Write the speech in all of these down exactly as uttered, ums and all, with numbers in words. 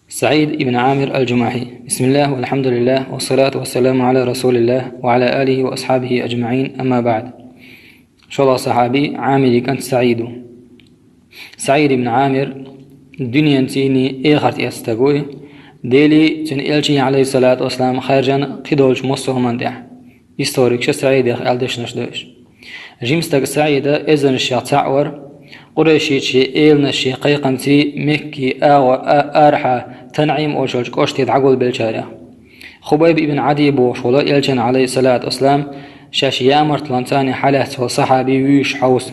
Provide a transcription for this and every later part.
СаӀид ибн Ӏамир аль-Джумахьи. Бисмиллах, валхамдулиллах, вассалату вассаламу аля расулиллах, ва аля алихи ва асхабихи аджмаин, амма баъд. ШоллагӀа сахьаби, Ӏамири кӀант СаӀид ва. СаӀид ибн Ӏамир дуьненцийний эхарт эцна стаг ва. Дели цуьнан элчий, алейхиссалату вассалам, хаьржина кхидолчу массо а хӀуманна тӀехь. Историкаша СаӀидах аьлла дешнаш ду уьш. Жима стаг СаӀид эзарнашех цхьаъ вара. Къурайшийн эланаш шен кхайкхинчу Меккин агӀор а-, арахьа ТанӀим олучу кӀоште дӀагулбеллачарех. Хубайб ибн Ӏадий бохуш волу элчанна, алейхиссалату вассалам, шаьш ямартлонца хьалаьцна волу сахьаби вуьйш хьовса.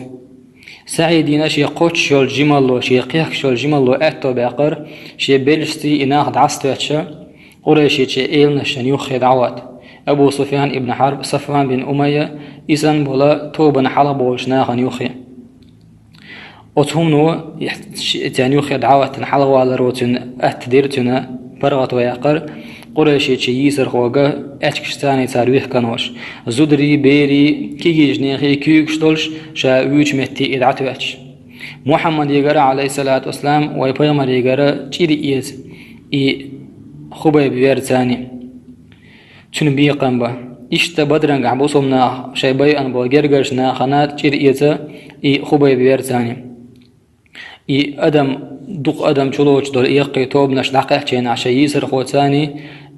СаӀидна шен кхоччуш йолчу жималло, шен кхехкаш йолчу жималло аьтто баьккхира, шен белшашций и нах дӀасатоьттуш, Къурайшийн эланашна юххе дӀахӀотта. Абу Суфьян ибн Хьарб, Сафван бин Умайя, и санна болу тобанна хьалха болчу нахана юххе. Оцу хӀумано, царна юххе дӀахӀоттина хьалхаваларо цуьнан атта дира, цуьнан паргӀато яьккхира, Къурайшийн йийсархошка аьчкашца цара вихкина волуш, зударий, берий, кегийчу нехан куьйгаш долуш, ша вуьйчу метте и дӀатоьттуш. Мухьаммадегара, алейхиссалату вассалам, вайн пайхамарегара чӀир эца и Хубайб верца. Цуьнан бекхам бан. Иштта Бадрангахь бусалба нах шайн байъина болу гергарчу нахана чӀир эца и Хубайб верца. И адам, дукха адам чулоцуш долу эккхий тобанаш дӀакхаьчча, шайн йийсархоша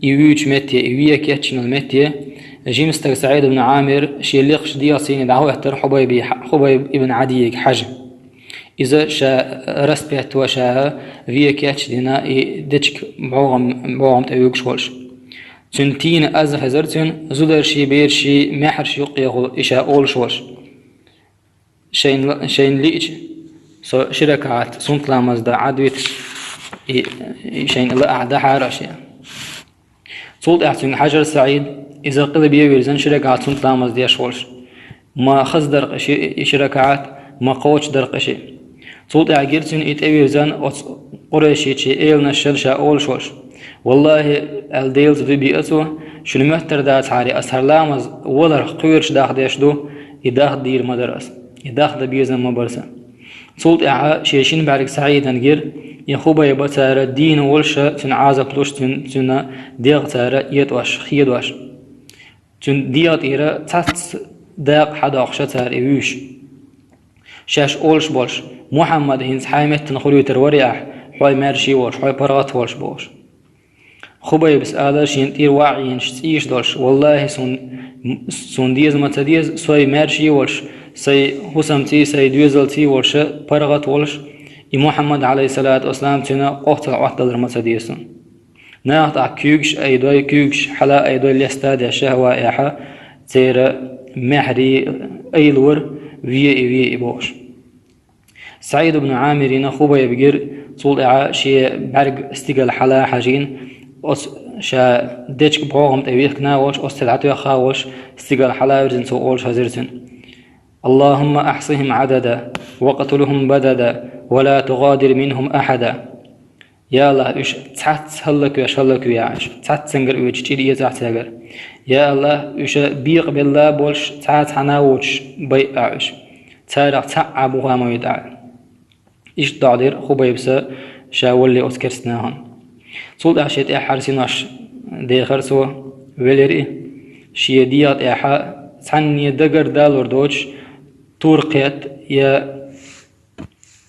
и вуьйчу метте, и вен кечйина метте, жима стаг СаӀид ибн Ӏамир шен лекхачу дегӀаца дӀахӀоьттира Хубайби-, Хубайб ибн Ӏадийга хьажа. Иза ша распятьте ша вен кечдина и дечиг бӀогӀам-, бӀогӀам тӀе вуьгуш волуш. Цуьнан тийна аз хезара цуьнан, зударший, берший, маьхьарш юккъехула и ша олуш волуш. Шайна, шайна лиъча, со ши ракаӀат суннат ламаз дан Ӏад вита, и, и шайна лаахь дахьара аша. Цул тӀаьхьа цуьнга хьажара СаӀид, иза къилбе вирзина ши ракаӀат суннат ламаз деш волуш. Ма хаза дара-кх и ши, и ши ракаӀат, ма кхочуш дара-кх и ши. Цул тӀаьхьа гира цуьнан и тӀевирзина оцу Къурайшийн эланашна ша олуш волуш. Валлахи, аьлла, Делаца дуьбиъ цо, шуна моьттур дацахьара, аса хӀара ламаз валарх кхоьруш дахдеш ду, и дахдийр ма дара аса, и дахдан безам ма бара сан. Цул тӀаьхьа шен шина бӀаьрг СаӀидана гира, и Хубайб цара дийна волуш, цуьнан Ӏазап луш, цуьнан, цуьнан дегӀ цара этӀош, хедош. Цуьнан дегӀа тӀера цхьацца дакъа хьадоккхуш цара и вуьйш. Шаьш олуш болуш: «Мухьаммад хӀинца хьайн меттана хуьлуьйтур вара ахь, хьо маьрша волуш, хьо паргӀат волуш», – бохуш. Хубайбас алара шена тӀера ваӀ йинчу цӀийш долуш: «Валлахи, суна, суна деза ма ца деза, со маьрша волуш, сайн хӀусамций, сайн доьзалций волуш, паргӀат волуш, и Мухьаммад, алейхиссалату вассалам, цуьнан къохцал Ӏотталар ма ца деза суна». Наха тӀаккха куьйгаш айдой, куьйгаш хьала айдой, леста а деш, шаьш ваьхьа, церан маьхьарий айла вара, ве и, ве и бохуш. СаӀид ибн Ӏамирна Хубайб гира, цул тӀаьхьа шен бӀаьрг стигала хьала хьажийна, оцу ша дечиг бӀогӀам тӀе вихкина а волуш, оцу тӀе дӀатоьхна а волуш, стигала хьала а вирзина, цо олуш хезира цуьнан: «Аллахумма ахьсихим Ӏадада, вакътулхум бадада, ва ла тугъадир минхум ахьада». Я АллахӀ, уьш цхьацца хӀаллаквеш хӀаллакве ахь уьш, цхьаццангара оьцуш чӀир эцахь цаьргара. Я АллахӀ, уьш бекъабелла болуш, цхьа а цхьаьна а воцуш байъа ахь уьш. Царах цхьаъ а буха ма вита ахь. Иштта доӀа дира Хубайбса ша валале оцу керста нахана. Цул тӀаьхьа шен тӀаьххьара синош дехара цо, велира и. Шен дегӀа тӀехь цхьанне дагардалур доцуш тур кхетта я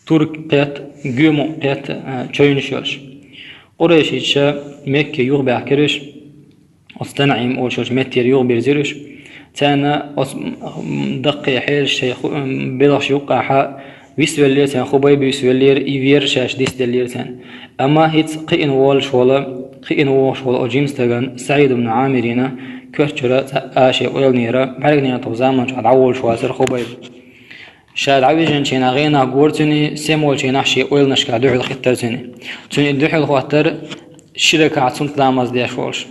тур кхетта, гоьмукъ кхетта, а, чевнаш йолуш. Къурайшиша Мекке юхабаьхкира уьш, оцу ТанӀим олучу меттера юхабирзира уьш. Царна оцу, м, даккхий хьелаш шайн ху-, м, белхаш юккъехь висвеллера царна, Хубайб висвеллера, и вер шаьш дисделлера царна. Амма хӀинца кхиъна волуш волу, кхиъна вогӀуш волу оцу жима стагана, СаӀид ибн Ӏамирна, коьртачуьра цхьа а шен ойланера, бӀаьрганегӀан тӀехь заманчохь дӀаволуш вацара Хубайб. Ша дӀавижинчу хенахь гӀенах гора цуьнан, сема волчу хенахь шен ойланашкахь дуьхьал хӀиттара цуьнан. Цуьнан дуьхьал хӀоттара ши ракаӀат суннат ламаз деш волуш,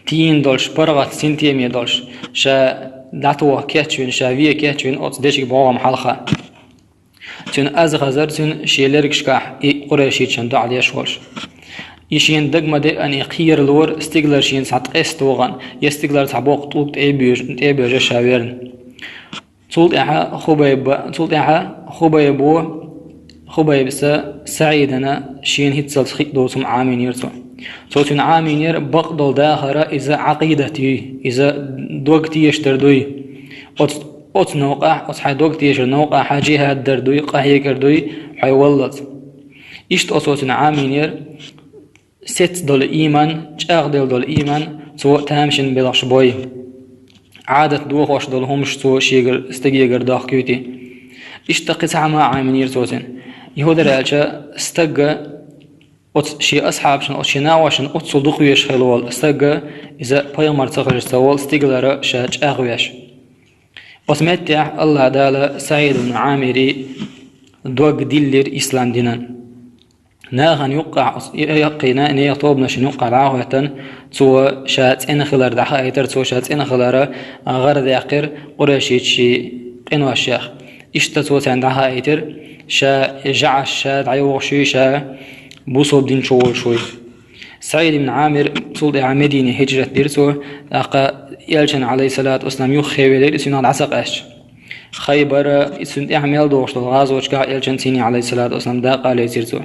тийна долуш, паргӀат синтеме долуш, ша дӀатоха кечвина, ша вен кечвина оцу дечиг бӀогӀам хьалха. Цуьнан аз хазара цуьнан шен лергашкахь и къурайшичун доӀа деш волуш. И шена дага ма деана, и кхералора стигалара шена цхьа ткъеста вахана, я стигалара цхьа боккха тӀулг тӀе а боьж-, тӀе а боьжна ша верна. Цул тӀаьхьа Хубайба, цул тӀаьхьа Хубайбо, Хубайбса СаӀидана шена хӀинццалц хиъ доцу хӀума Ӏамийнера цо. Цо цуьнан Ӏамийнера бакъдолу дахар иза Ӏакъидат юй, иза дог тешар дуй. Оцу, оцу новкъахь, оцу хьайн дог тешар новкъахь жихӀад дар дуй, къахьегар дуй хьайн валлалц. Иштта оцо цуьнан Ӏамийнера сецна долу ийман, чӀагӀделла долу ийман цо тамашийна белхаш бой. Ӏадат дохош долу хӀумаш цо шегара стегегара дохкуьйтий. Иштта кхин цхьа хӀума Ӏамийнера цо цуьнан. Юха хӀун дара аьлча, стага оцу шен асхьабашна, оцу шен нахошна оццул дукха везаш хилла волу стага, иза пайхамар ца хезаш ца волу стигалара ша чӀагӀвеш. Оцу меттехь АллахӀ Дала СаӀид ибн Ӏамиран дог диллира ислам динан. Нахана юккъахь, оцу яккхийна нехан тобанашна юккъахь дӀахӀоьттина, цо ша цӀена хилар дӀахаийтира, цо ша цӀена хилар гӀарадаьккхира къурайшийн къиношех. Иштта цо царна дӀахаийтира, ша жӀаш, ша дӀайогӀуш юй, ша бусалба дин чу волуш вуй. СаӀид ибн Ӏамир цул тӀаьхьа Медине хӀижрат дира цо, тӀаккха элчан, Ӏалайхиссалату вассалам, юххе велира, и цуьнах дӀа ца къаьсташ. Хайбара, и цуьнан тӀаьхьа мел догӀуш долу гӀазоташкахь элчан цӀийне, Ӏалайхиссалату вассалам, дакъа лецира цо.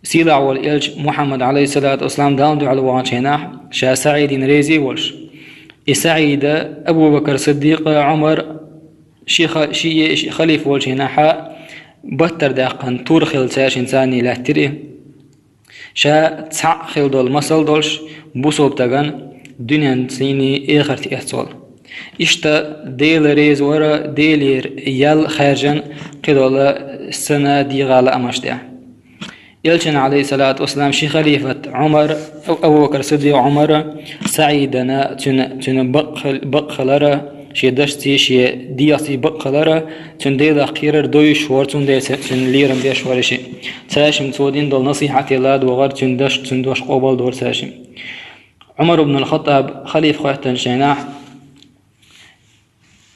Сийлахь волу элча Мухьаммад, Ӏалайхиссалату вассалам, Далла дуьхьал ваханчу хенахь, ша СаӀидина реза а волуш, и СаӀида Абу-Бакар Сиддикъа, Ӏумар, ши ха-, ши е-, ши халифа волчу хенахьа баттара даьккхина тур хилла цаьршинна царний лаьттира и. Ша цхьаъ хила долу масал долуш, бусалба стагана дуьненций, эхартий эцна волу. Иштта Дела реза вара, Делера ял хаьржина кхидолу санна дегӀан лаамаш тӀехь. Элчан, Ӏалайхиссалату вассалам, ши халифат Ӏумар, Абу-Бакар Сиддикъ Ӏумара, СаӀидана, цуьнан, цуьнан бакъ-, бакъ хилара, шен дашций, шен дегӀаций бакъ хилара, цуьнан Делах кхерар доуьйш вара, цундела цуьнан лерам беш вара ши. Цаьршимма цо дина долу насихьате ладогӀара цуьнан даш, цуьнан дош къобалдора цаьршимма. Ӏумар ибн ал-Хаттаб халифа хӀоьттинчу хенахь,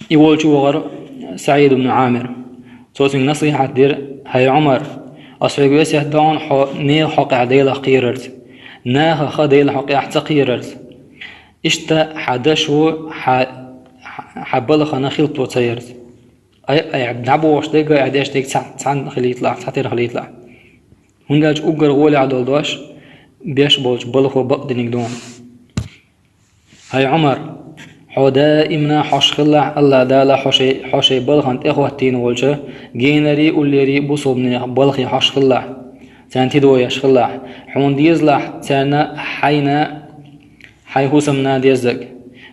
и волчу вахара СаӀид ибн Ӏамир. Цо цуьнга насихьат дира: «ХӀай Ӏумар, ас хьоьга весет до хьуна, хьо нехан хьокъехь Делах кхерарца, нахах Делан хьокъехь ца кхерарца. Иштта хьан дашо хьан, хьан балхана хилпало ца ярца. Ай, ай, дӀабохуш дерг а, ай, деш дерг цхьа, цхьаьна хилийталахь, цхьатера хилийталахь. ХӀунда аьлча уггар гӀолехь долу дош беш болчу балхо бакъдиниг ду хьуна. ХӀай Ӏумар, хьо даимна хьош хилалахь, АллахӀ Дала хьо шайн, хьо шайн балхана тӀехӀоттийна волчу генарий, уллерий, бусалбанех балхе хьош хилалахь, царна тидам беш хилалахь. Хьуна дезалахь царна хьайна, хьайн хӀусамна деззарг.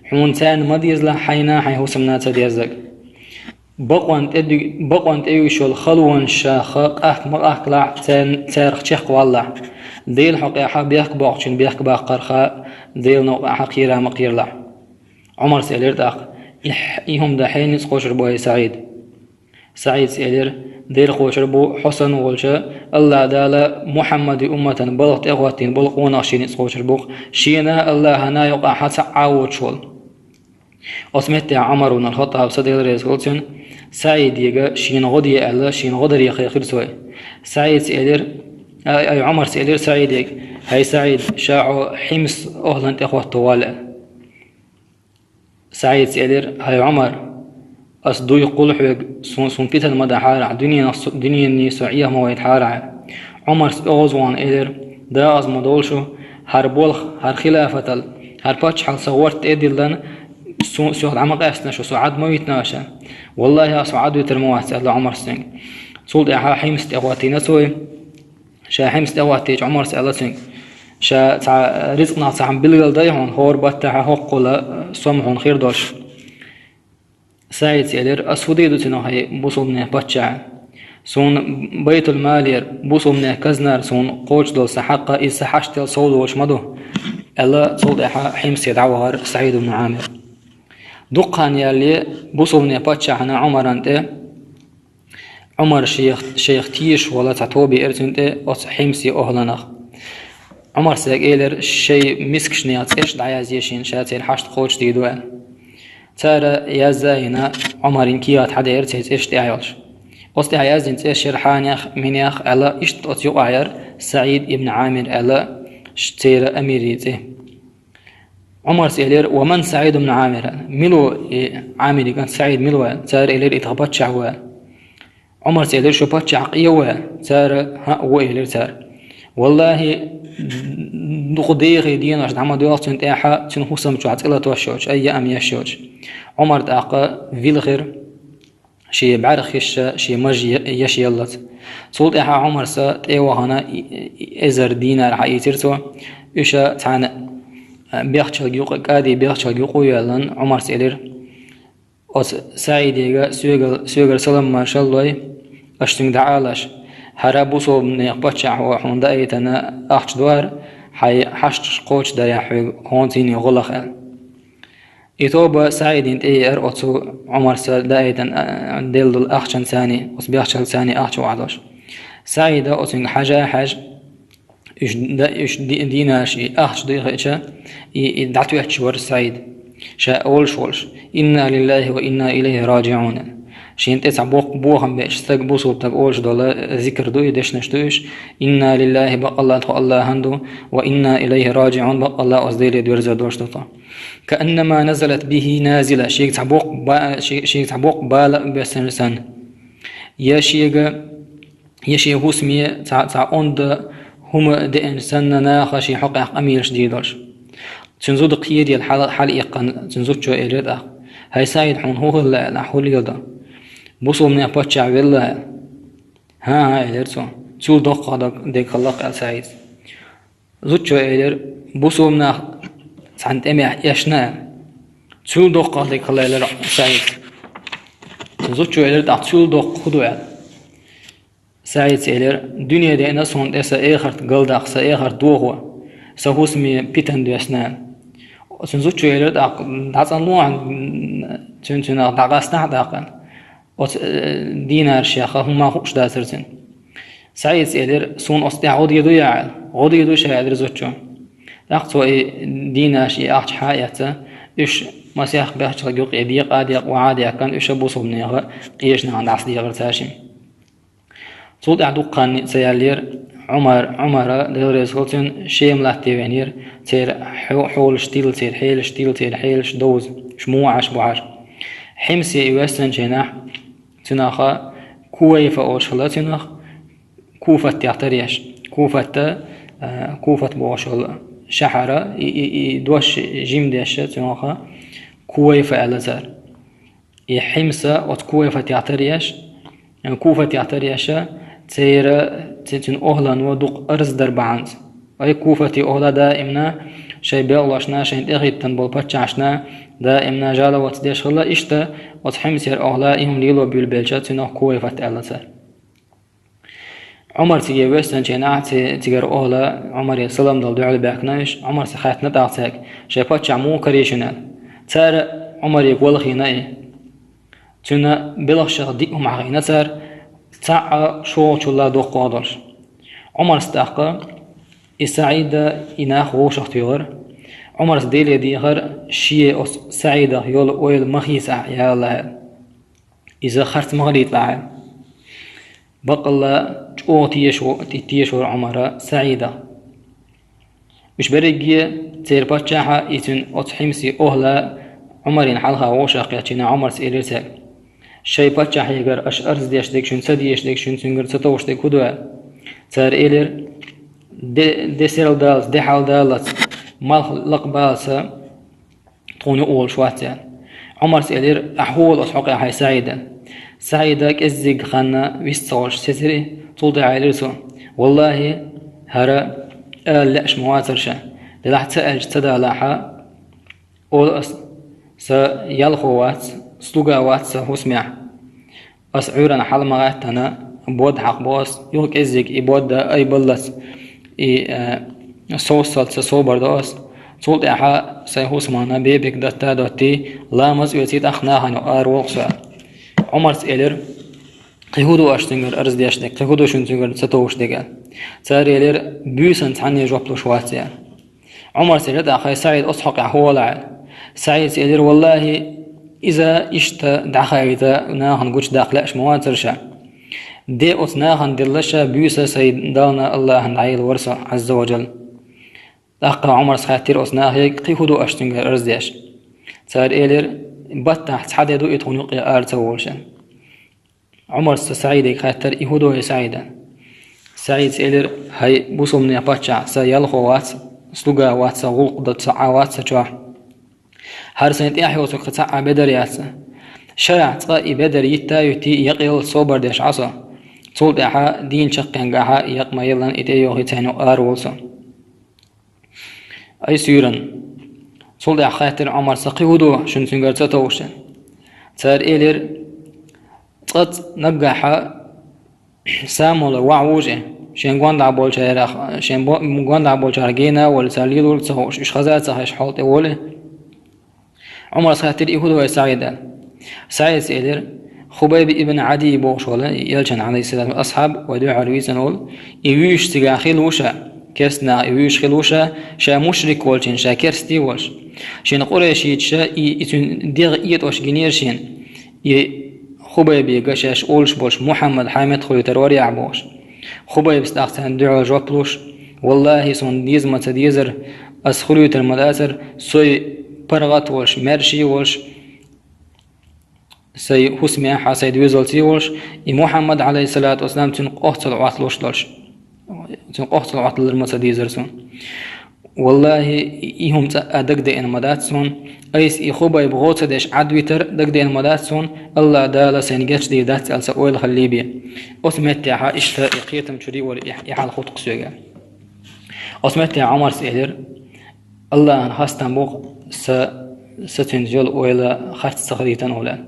Хьуна царна ма дезалахь хьайна, хьайн хӀусамна ца деззарг. Бакъонна тӀе ду-, бакъонна тӀе юьйш йолу халонаш ша ха къахка ма къахкалахь, царна, царах чекхвалалахь. Делан хьокъехь бехк боккхучун бехк баккхарх Делан новкъахь кхера ма кхералахь». Ӏумарс элира тӀаккха: «И, и хӀума дан хьенан ницкъ кхочур бу, хӀай СаӀид?» СаӀидс элира: «Дера кхочур бу хьо санна волчу, АллахӀ Дала Мухьаммадан умматана балха тӀехӀоттийна болу къонах шен ницкъ кхочур бу-кх, шена АллахӀана юкъахь цхьаъ а воцуш волу». Оцу меттехь Ӏумар ибн ал-Хаттаб, Дела реза хуьлда цунна, СаӀиде шена гӀо де аьлла, шена гӀо даре хьехира цо. СаӀидс элира, ай, ай, Ӏумарс элира СаӀиде: «ХӀай СаӀид, ша хьо Хьимс охӀлан тӀе хӀотто валла». СаӀидс элира: «ХӀай Ӏумар, ас дуй кхуьлу хьоьга, суна, суна питана ма дахьара, дуьненах со, дуьненний со Ӏеха ма вайтахьара». Ӏумарс оьгӀазвахана элира: «ДегӀаза ма довла шу, хӀара болх, хӀара хилафатал, хӀара паччахьал сан гӀорта тӀе а диллина, со, сох дӀа ма къаьстина шу, со Ӏад ма витина аша». «ВаллахӀи, ас хьо Ӏад витар ма вац», — аьлла Ӏумарс цуьнга. Цул тӀаьхьа Хьимс тӀе хӀоттийна цо. Ша Хьимс тӀе хӀоттийча, Ӏумарс аьлла цуьнга: «Ша цхьа рицкъанах цхьа хӀума билгалдай хьуна, хӀора баттахь хӀоккхул сом хьуна хир долуш». СаӀидс элира: «Ас хӀун дийр ду цунах, хӀай бусалбанех паччахь? Суна байтул-малера, бусалбанех казнара суна кхочуш долу сан хьакъ, иза сан хьаштел сов доцуш ма ду», — аьлла, цул тӀаьхьа Хьимсе дӀавахара СаӀид ибн Ӏамир. Дукха хан яьлла бусалбанех паччахьна Ӏумарна тӀе Ӏумар шех, шайх тешаш волу цхьа тоба еара цуьнан тӀе оцу Хьимсе охӀланах. Ӏумарс элира: «Шайн мискашнех цӀераш дӀаязъе шена, ша церан хьашт кхочушдийр ду», — аьлла. Цара язъяйина, Ӏумарна кехат хьадаьхьира церан цӀераш тӀехь йолуш. Оцу тӀехь яздина цӀераш яра Хьанех, Минех аьлла, иштта оцу юкъахь яра СаӀид ибн Ӏамир аьлла, ш-, церан амиран цӀе. Ӏумарс элира: «Ва ман СаӀид ибн Ӏамир?» — аьлла. «Мила ву и Ӏамиран кӀант СаӀид, мила ву?» — аьлла. Цара элира: «И тхан паччахь ву», — аьлла. Ӏумарца элира: «Шу паччахь къе ву?» Цара: «ХӀаъ, ву», — элира цара. «ВаллахӀи, дукха дехий денош дӀа ма доьлху цунна тӀехьа, цуьнан хӀусам чохь цӀе латош йоцуш, ай яа ам еш йоцуш». Ӏумар тӀаккха вилхира, шен бӀаьрах хиша, шен маж е-, еш еллаца. Цул тӀаьхьа Ӏумарса тӀе а вахана, и-, и-, эзар динар хьаийцира цо. Уьш цхьана, а, бехчалг юкъа, кӀади бехчалг юкъа а йоьллан, Ӏумарца элира: «Оцу СаӀидега соьгал-, соьгара салам маршаллой, аша цуьнга дӀаалаш: „ХӀара бусулбанех паччахьо хьуна даийтина ахча дора, хьайн хьашташ кхочушдарехь хьоьга хӀонцийне гӀо лаха“», — аьлла. И тоба СаӀидина тӀееара оцу Ӏумарса даийтина, а, делла долу ахчанцаний, оцу бехчалцаний ахча вахьадош. СаӀида оцуьнга хьажа а хьаьжа, уьш да-, уьш ди-, динарш и ахча дуй хиъча, и, и дӀатоьттуш вара СаӀид, ша олуш волуш: «Инна лиллахӀи ва инна илайхӀи раджиӀун». Шена тӀе цхьа боккха бохам беача стаг, бусулба стаг олуш долу зикр ду и, дешнаш ду уьш: «Инна лиллахӀи», бакъалла тхо АллахӀан ду, «ва инна илайхӀи раджиӀун», бакъалла оцу Деле доьрзур долуш ду тхо. «Кааннама назалат бихӀи назила», шега цхьа боккха ба-, ше-, шега цхьа боккха бала а боьссина санна. Я шега, я шен хӀусаме цхьа, цхьа онда хӀума деана санна, наха шен хьокъехь къамелаш дийр долуш. Цуьнан зуда кхераелла хьала-, хьалаиккхина, цуьнан зудчо элира тӀаккха: «ХӀай СаӀид, хьуна хӀун хилла?» — аьлла, «Хьуна лела ду? Бусулбанех паччахь велла?» — аьлла. «ХӀан-хӀа», — элира цо. «Цул доккхах даг-, дерг хилла-кх», — аьлла СаӀида. Зудчо элира: «Бусулбанах цхьана тӀемехь эшна», — аьлла. «Цул доккхах дерг хилла», — элира СаӀида. Зудчо элира тӀаккха: «Цул доккха хӀун ду?» — аьлла. СаӀида элира: «Дуьне деана суна тӀе сан эхарт галдаккха, сан эхарт дохо, сан хӀусаме питана доьссина». Цуьнан зудчо элира тӀаккха: «ДӀацӀанло хьуна, цуьнан цуьнах дӀакъастахьа тӀаккха оцу, э, динаршех, хӀумма хууш дацара цуьнан». СаӀида элира: «Суна оцу тӀехь гӀо дийр дуй ахь?» — аьлла. «ГӀо дийр ду ша», — элира зудчо. ТӀаккха цо и динарш, и ахча хьа а эцна, уьш масех бехчалг юкъе декъа а декъна, охьа а даьккхина, уьш а бусулбанеха къечу нахана дӀасадехира цара шиъ. Цул тӀаьхьа дуккха хан ца яьллера, Ӏумар, Ӏумара, Дела реза хуьлда цунна, Шема латте веанера, церан хьо-, хьолаш тилла, церан хьелаш тилла, церан хьелаш довза, уьш муха Ӏаш бу хьажа. Хьимсе и воьссинчу хенахь, цуьнах Куайфа олуш хилла цуьнах, Куфатех тара еш. Куфата, а, Куфат бохуш йолу шахьара, и, и, и дош жима деш цуьнах Куайфа аьлла цара. И Хьимса оцу Куайфатех тара еш, Куфатех тара еш, церан, ци-, цуьнан охӀлано дукха арз дар бахьанца. Ай, Куфатан охӀла даимна шайн белхалошна, шайна тӀехӀиттина болу паччахьашна даимна жалоба деш хилла, иштта оцу Хьимсера охӀла и хӀума лело буьйлабелча, цуьнах Куайфат аьлла цара. Ӏумар циге воьссинчу хенахь, ци-, цигара охӀла Ӏумаре салам дала дуьхьал баьхкина уьш, Ӏумарца хаьттина тӀаккха цаьрга, шайн паччахь муха карийра шуна аьлла. Цара Ӏумаре гӀолхийна и. Цуьнан белхашах диъ хӀума хьахийна цара, цхьаъ шолгӀачул доккхах долуш. Ӏумарца тӀаккха и СаӀида, и нах вовшах туьйхира. Ӏумарца Деле дехира, шен оцу СаӀидах йолу ойла ма хийцахь, я АллахӀ, аьлла. Иза харц ма хилийталахь, аьлла. Баккъалла чӀогӀа теша во-, те-, тешавора Ӏумара СаӀидах. Уьш берриге, церан паччахьа, и цуьнан оцу Хьимсин охӀла, Ӏумарна хьалха вовшах кхеччина Ӏумарца элира цаьрга: «Шайн паччахьегара аша арз деш дерг, шуна ца дезаш дерг, шуна цуьнгара ца товш дерг хӀун ду?» — аьлла. Цара элира: «Де, де серладаллалц, де хьалдаллалц, малх лакхабаллалц тхуна юкъа волуш вац», — аьлла. Ӏумарца элира: «Ахьа хӀун волу оцу хьокъехь, хьай СаӀид?» — аьлла. СаӀида кӀеззиг хан вист ца волуш сецира, цул тӀаьхьа элира цо: «ВаллахӀи, хӀара ала лаьаш ма вацара ша. Делахь ца аьлча ца далахьа, олу ас, сан ялхо вац, слуга вац сан хӀусамехь. Ас Ӏуьйранна хьала ма гӀаьттина, бод хьакхабо ас, юха кӀеззиг и бод а айбаллалц, и, э, совсаллалц сан собар до ас. Цул тӀаьхьа сайн хӀусамана бепиг датта а доттий, ламаз а оьций, тӀаккха нахана юкъа ара волу-кх со». Ӏумарца элира: «Кхин хӀун ду аша цуьнгара арз деш дерг, кхин хӀун ду шуна цуьнгара ца товш дерг?» — аьлла. Цара элира: «Буьйсанна цхьанне жоп луш вац», — аьлла. Ӏумарца элира тӀаккха: «Хьай СаӀид, оцу хьокъехь хӀун волахь?» — аьлла. СаӀида элира: «ВаллахӀи, иза иштта дӀахаийта, нахана гучудаккха лаьаш ма вацара ша. Де оцу нахана делла ша, буьйса сайн Дална АллахӀана дӀаелла вара со, Ӏазза ва Джалла». ТӀаккха Ӏумарца хаьттира оцу нахе: «Кхин хӀун ду аша цуьнгара арз деш?» Цара элира: «Баттахь цхьа де ду и тхуна юкъе ара ца волуш», — аьлла. Ӏумарс СаӀиде хаьттар: «И хӀун ду, хӀай СаӀид?» СаӀида элира: «ХӀай бусалбанийн паччахь, са ялхо вац, слуга вац, са гӀулакх дац, са Ӏа вац са чохь. ХӀара сайн тӀехь йоцург кхин цхьа а бедар яц. Шарахь цкъа и бедар йитта а йитте, якъаелла собар деш Ӏа со. Цул тӀаьхьа дийна чаккхенгахьа якъ ма елла, и тӀейохий цхьаьна ара волу со». Ай суьйран. Цул тӀаьхьа хаьттира Ӏумарс: «Кхин хӀун ду, шуна цуьнгара ца товш?» Цара элира: «Цкъа-цкъа наггахьа Самула ваӀ вужий, шен гондахь болчарах, шен бо-, гондахь болчарах гена а волий, цара лелорг а ца хууш, уьш хаза а ца хезаш хьол тӀе волий». Ӏумарс хаьттира: «И хӀун ду, хӀай СаӀид?» СаӀида элира: «Хубайб ибн Ӏадий бохуш волу, и элчан, Ӏалайхиссалату, асхьаб, вай дуьхьал вийцина волу, и вуьйш цигахь хилла ву ша, керста нах и вуьйш хилла ву ша, ша мушрик волчийн, ша керста а волуш. Шен къурайшиташа и, и цуьнан дегӀ этӀош гинера шена. И Хубайбега шаьш олуш болуш Мухьаммад хьан меттахуьйтур вара ахь», – бохуш. Хубайбас тӀаккха царна дуьхьал жоп луш: «ВаллахӀи, суна деза ма ца дезара, ас хуьлуьйтур ма дацара, со паргӀат а волуш, маьрша а волуш, сайн хӀусамехь а, сайн доьзалца а волуш, и Мухьаммад, Ӏалайхиссалату вассалам, цуьнан къохцал Ӏотталуш долуш, цуьнан къохцал Ӏотталур ма ца дезара суна. ВаллахӀи, и хӀума цкъа а дагадеана ма дац суна, айса и Хубайб гӀо ца деш Ӏадвитар дагадеана ма дац суна, АллахӀ Дала сайна гечдийр дац аьлла сан ойла хилла бен. Оцу меттехь иштта и кхетам чуьра а вара, и, и хьал хӀутту-кх соьга». Оцу меттехь Ӏумарс элира: «АллахӀан хастам бу-кх, сан, сан цуьнца йолу ойла харц ца хилийтина волу», – аьлла.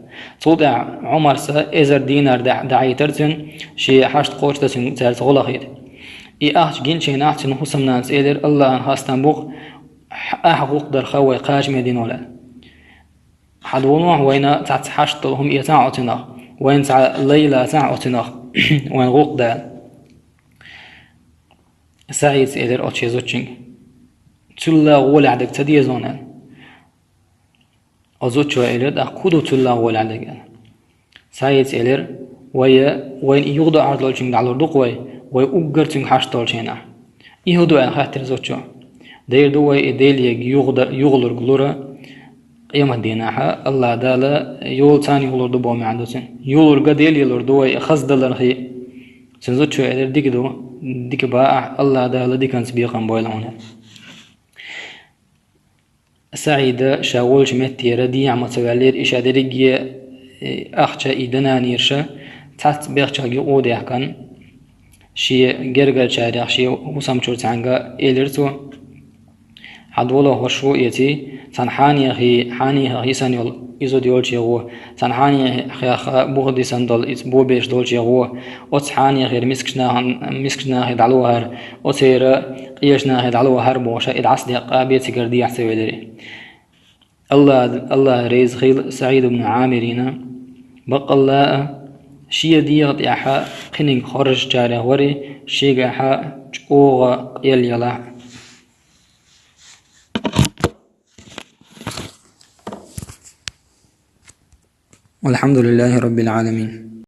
Цул тӀаьхьа Ӏумарс эзар динар дӀа-, дӀахьийтара цуьнан, шен хьашт кхочушдан цуьнан цаьрца гӀо лахийта. И ахча гинчу хенахь цуьнан хӀусамнанас элира: «АллахӀан хастам бу-кх, ахь гӀуллакх дарх вай кхачаме дина волу». «Хьан долахь, вайна цхьацца хьашт долу хӀума эцахь оцунах, вайна цхьа лай лацахь оцунах, вайна гӀуллакх дала». СаӀида элира оцу шен зудчуьнга: «Цул гӀолехь дерг ца деза хьуна», – аьлла. Оцу зудчо элира тӀаккха: «ХӀун ду цул гӀолехь дерг?» – аьлла. СаӀида элира: «Вай, вайна и юхадоӀур долчуьнга дӀалур ду-кх вай, вай уггар цуьнга хьашт долчу хенахь. И хӀун ду?» – аьлла, хаьттира зудчо. «Дера ду вай и Деле юхада-, юхалург лур къематдийнахь, АллахӀ Дала йолу царна юхалур ду боху маьӀна ду цуьнан. Юхалург Деле лур ду вай и хаза даларх». Цуьнан зудчо элира: «Дика ду, дика боху ахь, АллахӀ Дала диканца бекхам бойла хьуна». СаӀида ша волчу меттера дехьа ма ца ваьллера, и ша дерриге, э, ахча, и дананийра ша, цхьацца бехчалга юкъа а даьхкина, шен гергарчарех, шен хӀусамчуьра цхьаьнга элира цо: «Хьан долахь, хӀорш ву эций, цхьана хьанехий, хьанехех йисина йолу и зуда йолчу гӀо, цхьана хьанехех буха дисина долу иза бобеш долчу гӀо, оцу хьанехера мискачу нахана, мискачу нахе дӀало хӀара, оцера къечу нахе дӀало хӀара», – бохуш, и дӀасадекъа бен цигара дехьа ца велира. АллахӀ, АллахӀ реза хуьлда СаӀид ибн Ӏамирна, баккъалла а, шен дегӀа тӀехь кхиниг хоржучарех вара, шегахь чӀогӀа къел ялахь. والحمد لله رب العالمين.